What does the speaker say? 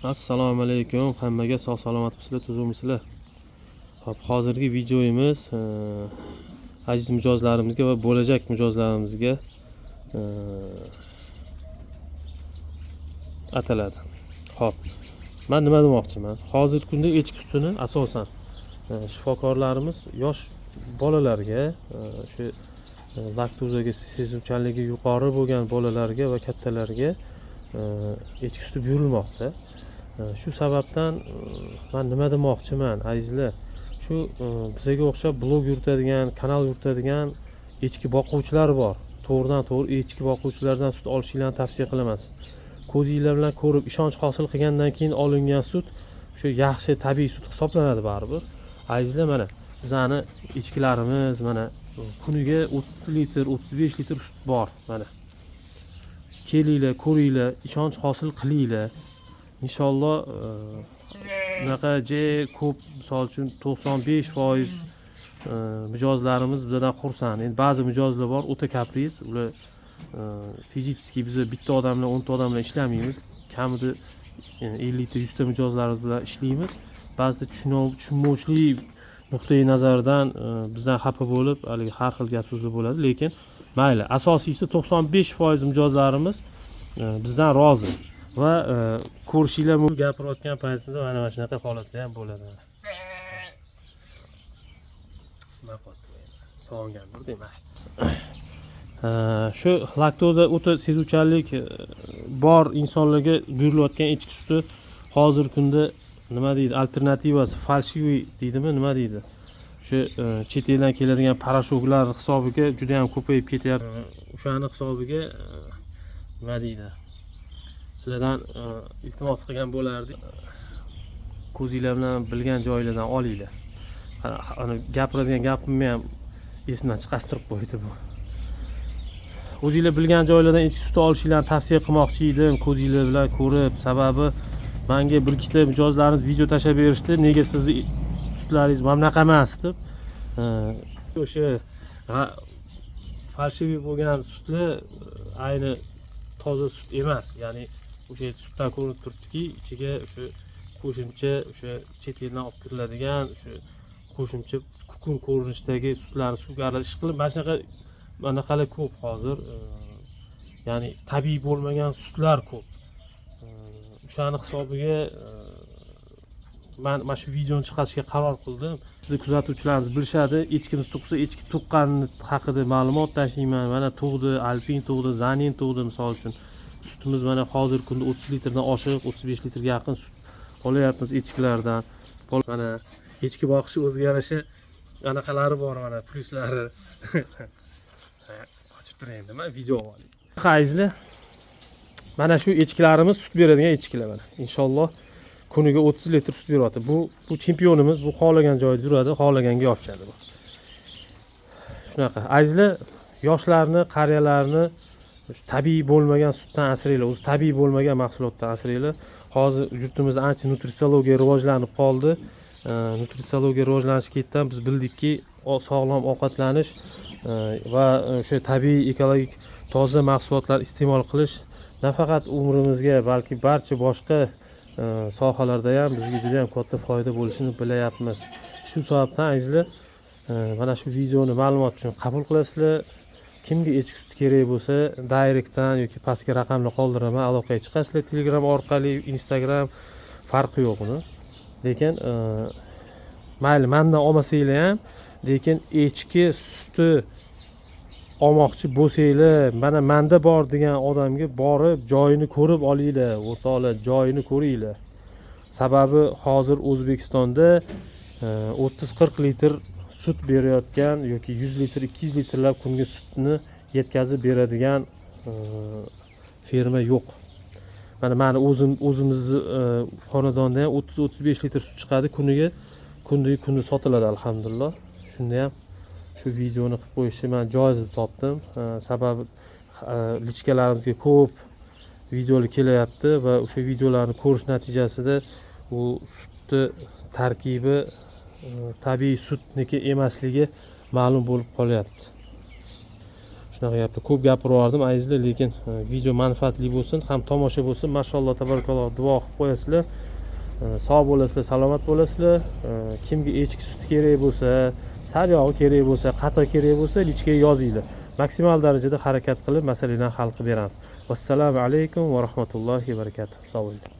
Assalomu alaykum hammaga, sog' salomatmisizlar, tuzukmisizlar? Hop, hozirgi videomiz aziz mijozlarimizga va bo'lajak mijozlarimizga ataladi. Hop, man nima demoqchiman? Hozirgi kunda echki sutini asosan shifokorlarimiz yosh bolalarga, shu laktozaga sezuvchanligi yuqori bo'lgan bolalarga va kattalarga echki suti buyurilmoqda. Shu sababdan man nima demoqchiman, azizlar, shu bizaga o'xshab blog yuritadigan, kanal yuritadigan echki boquvchilar bor. To'g'ridan to'g'ri echki boquvchilardan sut olishinglarni tavsiya qilaman. Ko'zinglar bilan ko'rib, ishonch hosil qilgandan keyin olingan sut shu yaxshi tabiiy sut hisoblanadi baribir. Azizlar, mana bizani echkilarimiz mana kuniga 30 litr, 35 litr sut bor mana. Kelinglar, ko'ringlar, ishonch hosil qilinglar. Inshaalloh unaqa ko'p, misol uchun 95% mijozlarimiz bizdan xursand. Endi ba'zi mijozlar bor, o'ta kapriz, ular физически biza bitta odam bilan, 10 ta odam bilan ishlamaymiz. Kamida 50 ta, 100 ta mijozlarimiz bilan ishlaymiz. Ba'zida tushunmovchilik nuqtai nazaridan bizdan xafa bo'lib, haligi har xil gap so'zlar bo'ladi, lekin mayli, asosiysi 95% mijozlarimiz bizdan rozi va ko'rishinglar mumkin, gapirayotgan paytimizda mana shunaqa holatlar ham bo'ladi. Nima qilyapti? Sog'ingandir demak. Shu laktoza o'ta sezuvchanlik bor insonlarga buyurilayotgan echki suti hozirgi kunda nima deydi, alternativasi фальшивый deydimi, nima deydi, o'sha chet eldan keladigan порошок lar hisobiga juda ham ko'payib ketyapti. O'shani hisobiga nima deydi, sizlardan iltimos qilgan bo'lardik, ko'zinglar bilan bilgan joylardan olinglar. Ana gapiradigan gapimni ham esimdan chiqartirib qo'ydi bu. O'zinglar bilgan joylardan echki suti olishinglarni tavsiya qilmoqchi edim, ko'zinglar bilan ko'rib. Sababi manga bir ikkita mijozlarimiz video tashlab berishdi, nega sizni sutlaringiz mana bunaqa emas deb. O'sha фальшивый bo'lgan sutlar ayni toza sut emas, ya'ni o'sha sutdan ko'rinib turibdiki, ichiga o'sha qo'shimcha, o'sha chet eldan olib kiriladigan o'sha qo'shimcha kukun ko'rinishidagi sutlarni suvga aralash qilib, mana shunaqa anaqalar ko'p hozir. Ya'ni tabiiy bo'lmagan sutlar ko'p. O'shani hisobiga man mana shu videoni chiqarishga qaror qildim. Bizni kuzatuvchilarimiz bilishadi, echkimiz tug'sa, echki tuqqani haqida ma'lumot tashlayman. Mana tug'di, alpin tug'di, zanin tug'di. Misol uchun, sutimiz mana hozirgi kunda 30 litrdan oshiq, 35 litrga yaqin sut olyapmiz echkilardan. Mana echki boqish o'ziga yarasha anaqalari bor, mana plyuslari. Ochib turay endi, man video olaylik. Azizlar, mana shu echkilarimiz sut beradigan echkilar. Mana inshaalloh kuniga 30 litr sut beryapti. Bu chempionimiz, bu xohlagan joyda yuradi, xohlaganga yopishadi bu. Shunaqa, azizlar, yoshlarni, qariyalarni shu tabiiy bo'lmagan sutdan asranglar, o'zi tabiiy bo'lmagan mahsulotdan asranglar. Hozir yurtimizda ancha nutritsiologiya rivojlanib qoldi. Nutritsiologiya rivojlanishi ketdan biz bildikki, sog'lom ovqatlanish va o'sha tabiiy, ekologik toza mahsulotlar iste'mol qilish nafaqat umrimizga, balki barcha boshqa sohalarda ham bizga juda ham katta foyda bo'lishini bilayapmiz. Shu sababdan, azizlar, mana shu videoni ma'lumot uchun qabul qilasizlar. Kimga echki suti kerak bo'lsa, direktdan yoki pastga raqamni qoldiraman, aloqaga chiqasizlar Telegram orqali, Instagram, farqi yo'q uni. Lekin mayli, mandan olmasanglar ham, lekin echki suti olmoqchi bo'lsanglar, mana manda bor degan odamga borib joyini ko'rib olinglar, o'rtoqlar, joyini ko'ringlar. Sababi hozir O'zbekistonda 30-40 litr sut berayotgan yoki 100 litr, 200 litrlab kunga sutni yetkazib beradigan ferma yo'q. Mana mani o'zim, o'zimizni xonadonda ham 30-35 litr sut chiqadi kuniga, kundan kuni sotiladi, alhamdulillah. Shunda ham shu videoni qilib qo'yishni man joiz deb topdim. Sababi личка larimizga ko'p videolar kelyapti va o'sha videolarni ko'rish natijasida u sutni tarkibi tabiiy sutniki emasligi ma'lum bo'lib qolyapti. Shunaqa gaplar. Ko'p gapirib yubordim, azizlar, lekin video manfaatli bo'lsin, ham tomosha bo'lsin. Mashalloh, tabarakalloh, duo qilib qo'yasizlar. Sog' bo'lasizlar, salomat bo'lasizlar. Kimga echki suti kerak bo'lsa, saryog'i kerak bo'lsa, qatiq kerak bo'lsa, личка ga yozinglar. Maksimal darajada harakat qilib, masalalarni hal qilib beramiz. Vassalomu alaykum va rahmatullohi va barakatuh. Sog' bo'linglar.